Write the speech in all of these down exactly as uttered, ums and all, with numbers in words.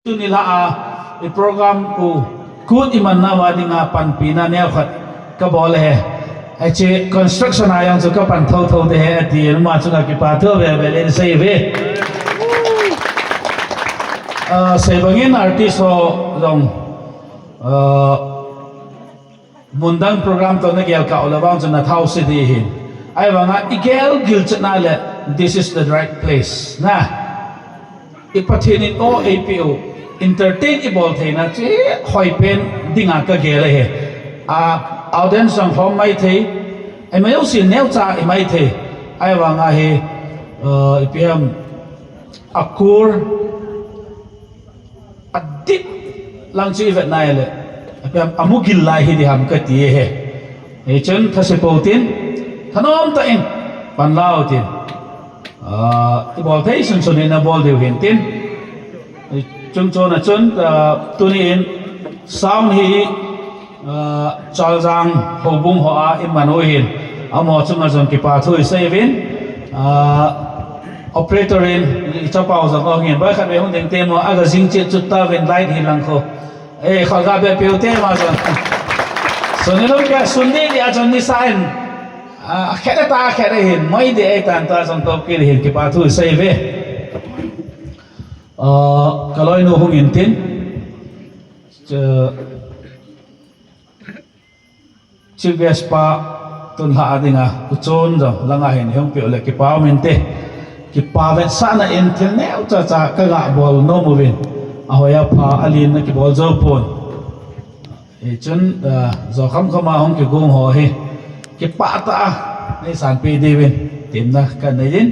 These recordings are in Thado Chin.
Tuni la a, i program u kut i manna uva dinga panpina neokhat kabol e. Hiche construction a jong chu kapan thotho ding ahi, ati ama chunga kipa thu veve le sei uve. Ah, sei bangin artist ho jong, ah, Mundang program toh nagel kah u le vang chu nathau se ding ahin. Ahivanga igel gilchetna le, this is the right place. Na. I Pathen in o eipeh u. Entertain ibol theina chu hoipen dinga kagel ahi. A, audience jong hom maithei. Eima jouse neocha imaithei. Ahivanga hi, uh, ipi ham akur Adih lang chu ivet nai le, apiam, amu gil lai hi diham kati e he. Hichun thase pou tin, thanom tah in pan lau tin. Ah, ibol thei sunsun in abol diu hin tin. Chun chun a chun, ah, tuni in sound hi Ah, Chalzang houbung hoa iman u hin. Amaho chunga jong kipa thu isei uvin. Ah, operator in ichapau jong ahung in. Bai khat ve hung ding te mo, aga jing cheh chut tauvin light hi lang kho. Eh, khat ga be peu te ma jong. Suni lum ke sun di di a jong ni sa in. Ah, khet ta khet hin. Moi di ei tan ta jong to kil hin kipa thu isei uve. Ah, kaloinu hung in tin. Chu Chief guest pa tun lha a dinga, u chun jong langa hin hung peh u le kipa um inte. Kipa vetsahna in thil neocha cha kaga bol nom uvin. Ahoi apha alen na kibol jou pon. Hichun, ah, jo kham kham a hung kigong ho hi. Kipah tah a, nei sanpeh diuvin, temna kanei in.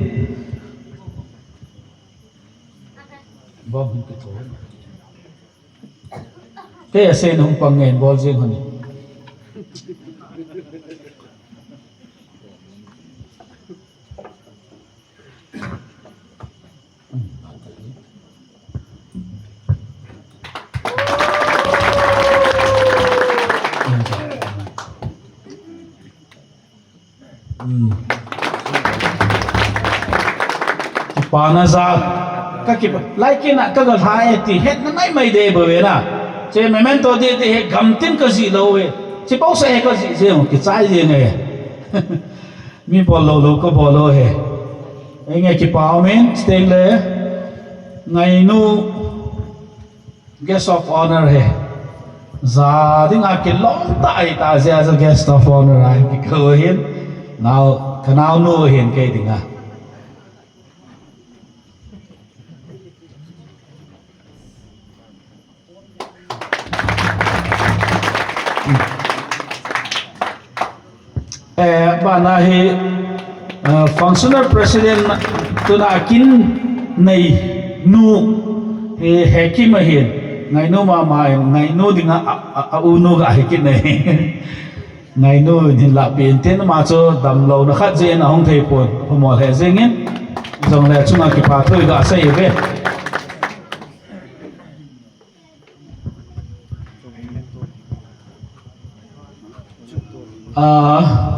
Bom hin kitho. Kei a sei nung pang ngen bol jing hon. Hmm. Kipana jal. Ka kipa, lai kina ka ga lha e ti hetna mai mai de bou ve na. Che memento de de he gamtin ka ji lou ve. Che pau sa he ka ji je mo kichai je nge. Mi bol lou lou ka bol lou he. Enge kipa umin stage le. Ngainu. Guest of honor he. Ja dinga kilom tah ahi ta jeh a chu guest of honor a kikou hin. Nao, ka naonu hin kei dinga. Eh, bana hi, eh, functional president tuna kin nei nu hi Hekim ahin, ngainu mama in, ngainu dinga a, a, a unu ga hi kin nei. Ngainu hin la pin tin ama chu damlouna khat jeh in ahung thei pon, phamol he jeng in, jongle chunga kipa thu ga sei ve. Ah.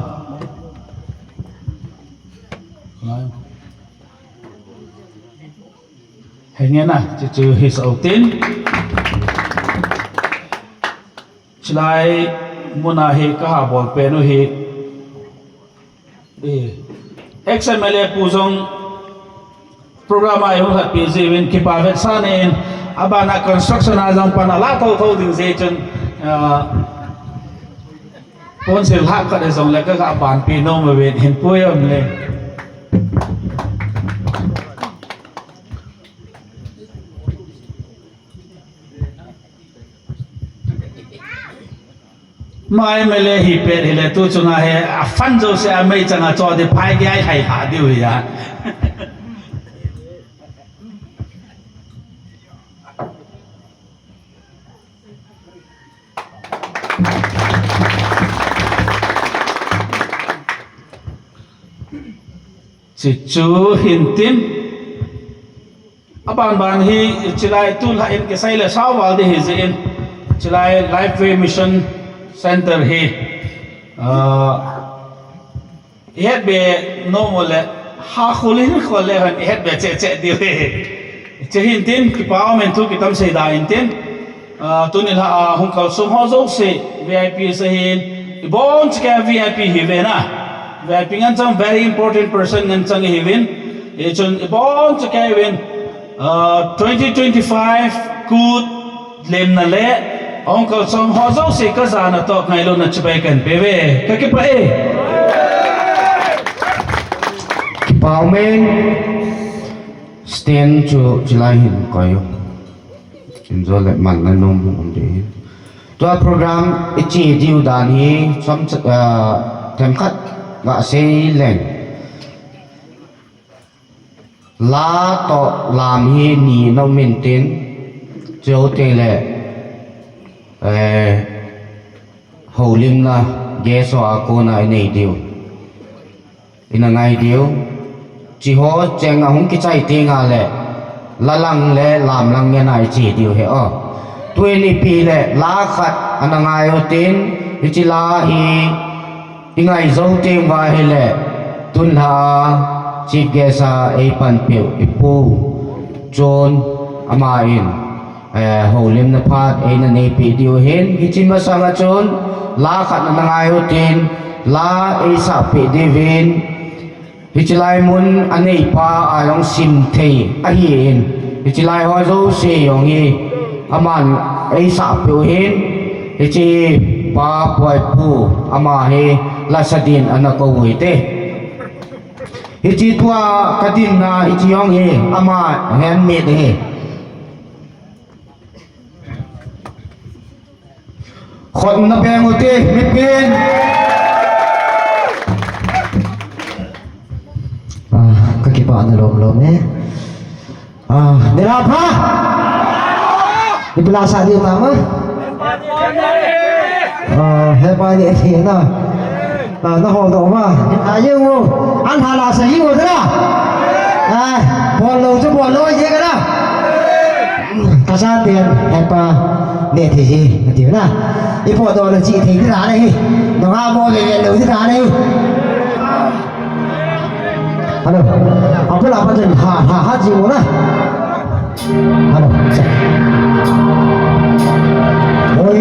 Henge na, chu chu hi sau tin. Chilai muna hi ka ha bol pen u hi. Eh, ex M L A pu jong program a ihung lhatpi jiuvin kipa vetsahna in, abana construction a jong pan ala thotho ding jeh chun, ah, pon sil hah khat jongle ka ga panpi nom uvin hin pui um le. Mai mele hi pet hile tu chunga he a fan jouse a meichang a cho di phai di ai hai ha diu hi a. Chuchu hin tin. Aban ban hi chilai tulha in kisai le sao val di hi jeh in. Chilai Lifeway Mission Center hi. Ah, ihet be nom u le ha khul in khol le han ihet be che che di ve. Hiche hin tin, kipa umin thu kitam seida in tin. Ah, tuni la, ah, hung kalsong ho jouse, V I P sa hin. Ibon chika V I P hi ve na. V I P ngen chang very important person ngen chang hi vin. Hichun ibon chika vin. Ah, twenty twenty-five kut lemna le, ahung kalsong ho jouse kajana toh ngailutna chibai kahin pe ve. Kakipah e. Kipa umin. Stand chu chilai hin koi u. Injo le man na nom um de. Tua program iche diu dan hi chom, ah, themkhat gasei leng. La toh lam hi ni na um in tin, chuteng le, eh, houlimna guest ho a kona inei diu. Ina ngai diu. Hiche ho cheng ahung kichai teng le, la lang le lam lang ngen a iche diu ahi o. Tuni ipi le la khat ana ngai u tin, hiche la hi, ingai jou teng uva ahile, tun la chief guest a eipanpiu ipu John ama in, eh, houlimna phat eina neipi diu ahin, hiche masanga chun la khat ana ngai u tin, la eisahpi diuvin, hiche lai mun aneipa a jong simthei ahin, hiche lai ho jouse jong hi aman eisahpiu ahin, hiche pa Puaipu ama hi la sa din ana kou u hite. Hiche tua kadinna hiche jong hi ama handmade ahi. Khut na beng u hite, mipin. Ah, kakipah na lom lom e. Ah, nilhah pha. Ipi la sa diu tam a? Ah, hepa ni e na. Ah, na hol doh ma. Nilhah jeng u. An ha la sa jeng u na. Ah, bol lou chu bol lou jeng na. Kasa ten hepa ne thi ji na ti na. Ipo doh lou chi thei ti na hi. Nunga mo ve ve lou ti na hi. Hello. Apa la apa jen ha ha ha ji mo na. Hello. Oi,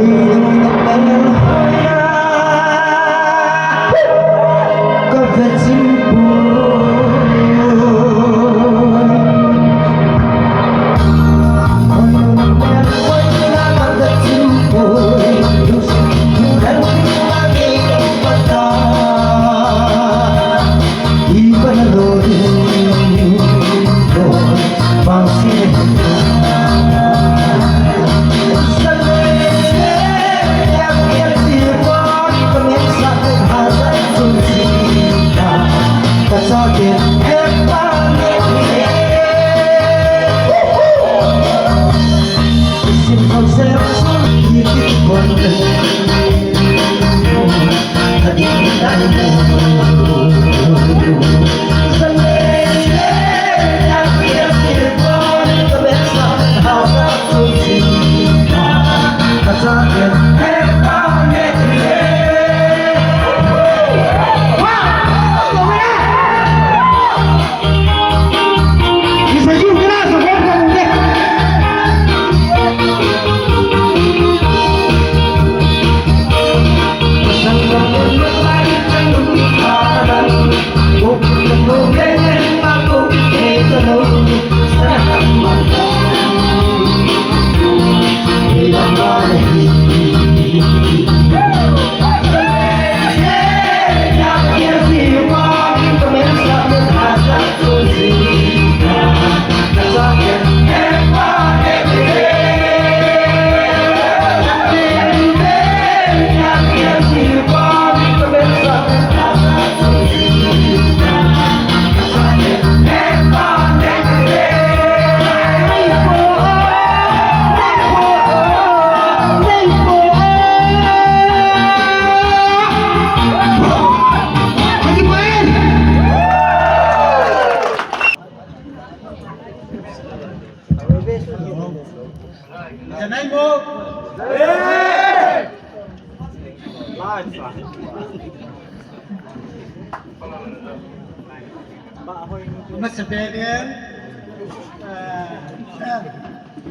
Masa beben.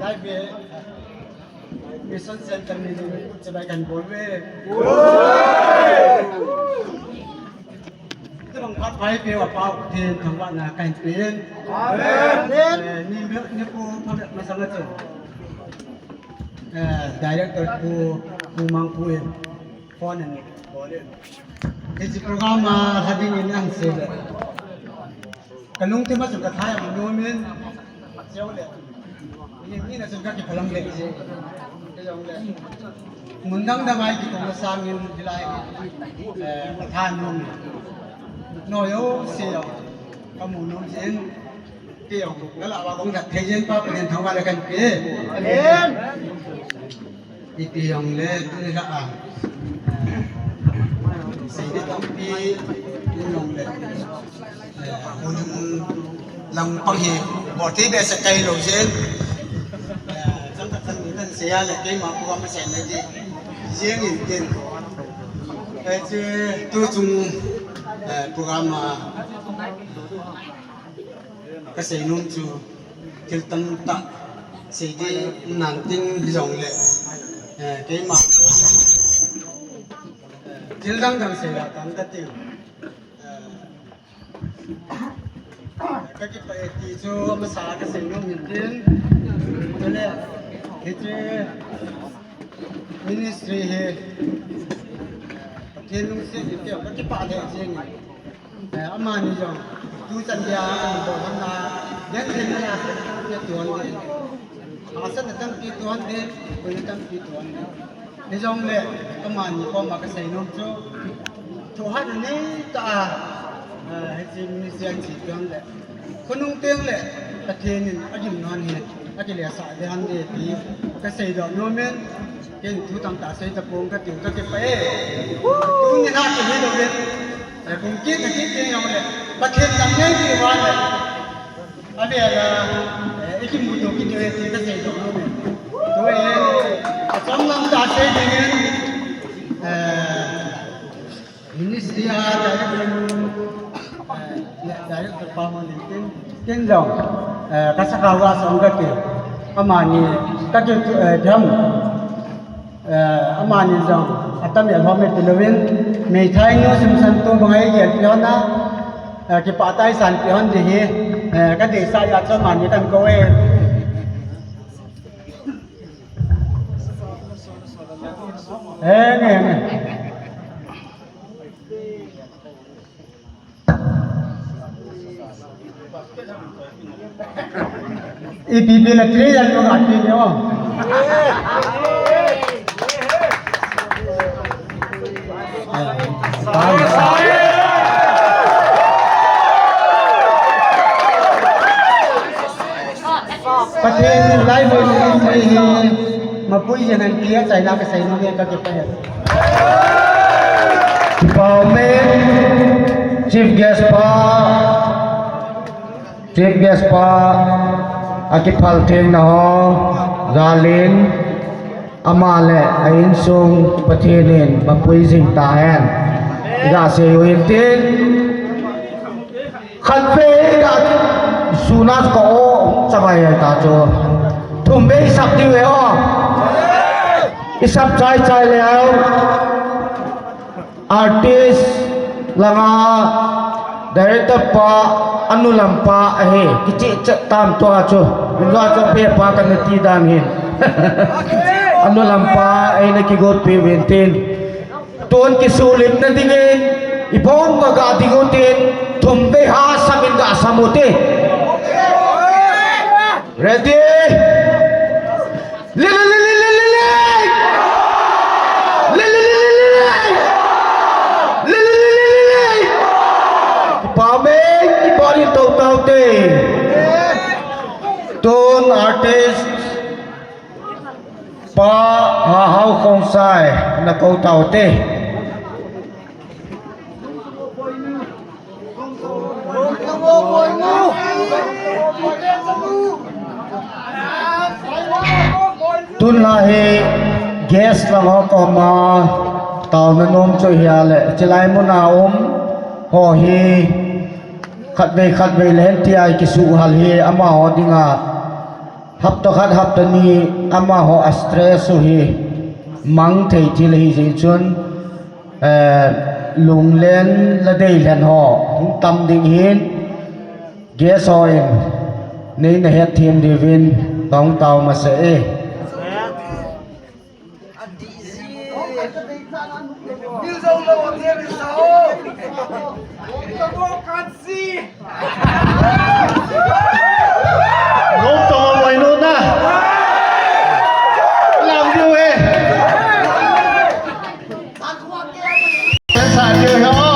Live Mission Center ni ni chibai kan bol ve. Tebang phat pai pe wa pau tin thangvahna kan pin. Amen. Eh, ni ni ko phat masang a chu. Eh, director pu pu mang pu in phone ni bol in. Hiche program a hading in ang se le. Kalungthim a chu kathai ang nomin. Cheu le. Ni, ni na chu kakiphalam le ji. Cheu le. Mun dang dang a kitong sangin hilai. Eh, katha nom. No yo, se yo. Kamu nom jin. Ti yo. Kala wa kong that thei jin pa pen thang wa le kan pe. Amen. Iti jong le tuni la a. Seidi tampi tuni jong le. Eh, hung lang pang hi, bol thei behseh kai lou jeng. Eh, chang khat chang ni kan sei a le keima program sei le ji. Jeng in tin. Eh, chu tu chung, eh, program a Ka seinom chu thil tamtah sei ding nan tin hijong le, eh, keima thil dang dang sei la tam ka tin. Eh, ka kipah e ti chu amasa ka seinom in tin. Chule, hiche ministry hi Pathen lungset in tin ka kipah le jeng. Eh, amani jong, tu chan dia, an bol hon na, yan thil na, na, na, tuan de. Hasan na tampi tuan de, koi na tampi tuan de. Ni jong le, amani koma ka seinom chu, thu hat ni ta, eh, hiche ministry a chi tuan le. Khonung teng le, Pathen in agim nan hi, akile sah de han de ti, ka seidoh nom in, ken thu tamtah sei tapong ka tiu ka kipah e. Tuni na ka hi lo ve. Eh, kum kit na kit ding jong le, Pathen lam nei ti va le. Ave la, eh, i kimuto kit ding ti ka seidoh nom e. Tu e, achom lam ta sei ding in, eh, ministry a director, eh, director pa mo ni tin, tin jong, eh, ka sakha va song ka ti, amani, ka ti, eh, jam. Eh, amani jong, atam el hom e ti louvin, meithai nu Simsan tu bang agelpi hon a, eh, kipah tah a eisanpi hon ding hi, eh, ka deisah jeh chun amani kan kou e. Eh, nge, nge. Ipi pi na three yan mo ka pi nyo. Pathen lai bo ni hi mapui jeng hen ti achaina ka seinom e ka kipah e. Pau me, Chief Guest pa, Chief Guest pa, akiphal theng na ho, jal in, ama le a insung Pathen in mapui jing ta hen. Iga sei u hin tin, Khatvei ka suna ka o, chavai ta chu. Thumvei sap diu e o. I sap chai chai le o. Artist langa director pa, anu lam pa ahi. Kicheh cheh tam tua chu. Min va chu pe pa kan ti dan hin. Anu lam pa ahi na kigot pi vin tin. Tun kisulimna dingin, ibon ba ga ding utin, thumvei ha samin ga sam uti. Ready? Lili, lili, lili, lili! Lili, lili, lili! Lili, lili, lili! Kipah e, kipah in tou tau te. Tun artist, Pa Hahao Khongsai, na kou tau te. Tun la hi guest lang ho koma taona nom chu hi a le, chilai muna um ho hi khatvei khatvei le hen tia kisuhal hi amaho dinga Hapta khat hapta ni amaho a stress u hi mang thei thil ahi jeh chun, eh, lunglen le deilhen ho hung tam ding hin guest ho in neina hetthem diuvin kahung tao masa e. Lou tong a moi nu na. Lam diu e. Sa diu e o.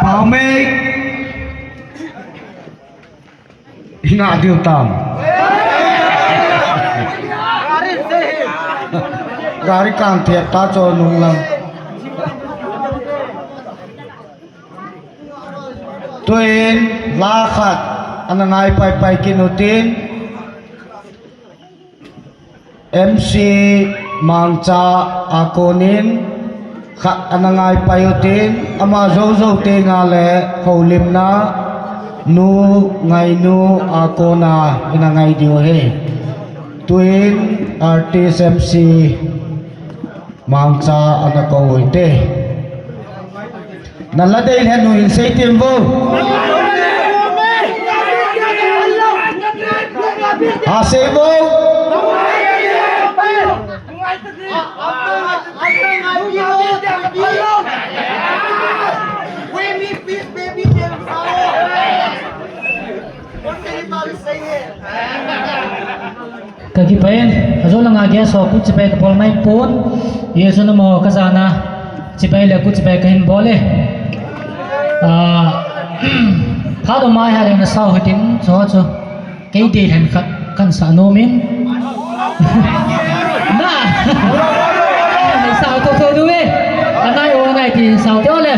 Pamei. Hina diu tam. Gari kan thep ta cho nung lang. Tuin la khat ana ngai pai pai kit u tin. M C Mangcha a konin khat ana ngaipai utin, ama jou jou tengle houlimna Nu Ngainu a kona ina ngai diu ahi. Tuin artist M C Mangcha ana kou u hite. Nala dei lheh nu hin sei tim vo. Ha sei vo. Kakipah in, ajou langa guest ho kut chipai kabol mai pon. Jesu namo kajana chipai le kut chipai kahin bol e. Ah, phat um mai ha le na sao hitin, chu chu. Kei dei lhen khat kan sa nom in. Na. Sao to to du e. Anai o nai ti sao to le.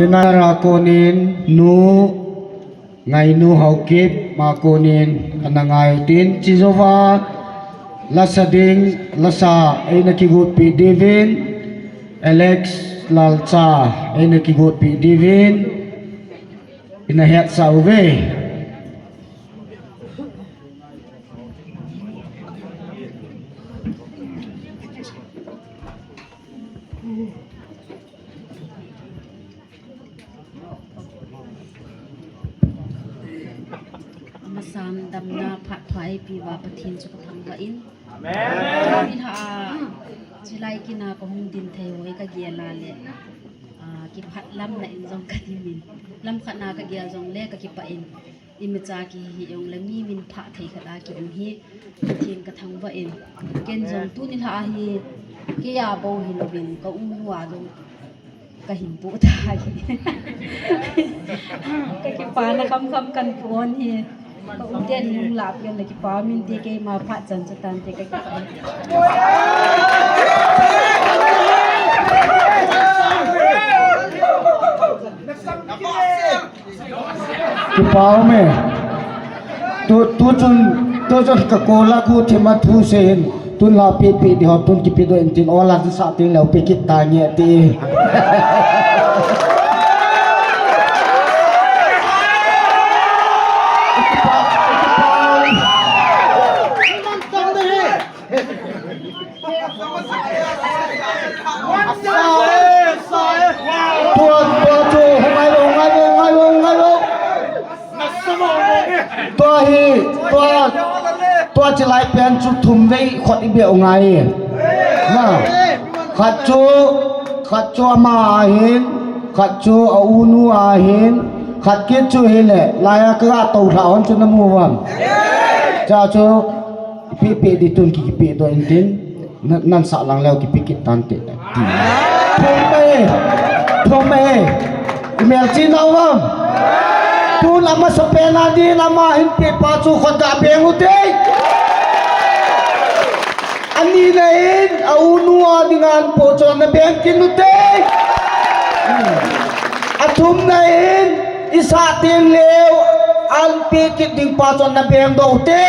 Nara konin nu Ngainu Haokip ma konin ana ngai tin, chujouva lasa ding, lasa eina kigotpi diuvin, Alex Lalcha eina kigotpi diuvin, ina hetsah uve. Amasan damna phat pha eipeuva Pathen chu kathangvah in. Amen. Tuni lha a, chulai kin a kahung ding thei ho hi kagel a le, ah, kipah lamna in jong kadim in. Lam khat na kagel jongle kakipah in. Imacha kihi jongle mi minphah thei khat a kium hi Pathen kathangvah in. Ken jong tuni lha a hi, keiya bou hilouvin ka u nu a jong kahin poh tai. Kakipana khamkham kahin poh hi. Ka u ten hung lahpeh in, nakipah um inte, keima phat chan chu tante, kakipah e. Kipah ume. Tu, tu chun, tu chun ka kola ku thima thu seiyin. Tun la pi pi di ho, tun kipe doh in tin, ola sa tin leu pe kit tange ti. Tua, tua chu, ngai lo, ngai lo, ngai lo, ngai lo. Tua hi, tua, tua chilai pen chu thum vei khut i beh u ngai. Na, khat chu, khat chu ama ahin, khat chu a u nu ahin, khat kit chu hile, laiya ka ga tou lha hon chu na mu vam. Cha chu, Pi, pi, di tun ki, kipe doh in tin, na, nan sah lang leu kipe kit tante. Ti. Thum e, thum e. I melchih nau vam. Tun amasapen a din ama hin pepa chu khut a beng u te. Ani na hin, a u nu a dinga an po chon na beng kit u te. A thum na hin, i sah teng leu, an pe kit ding pa chon na beng doh u te.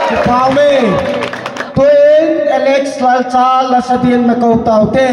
Kipah ume. Tuin Alex Lalcha lasa din na kou tau te.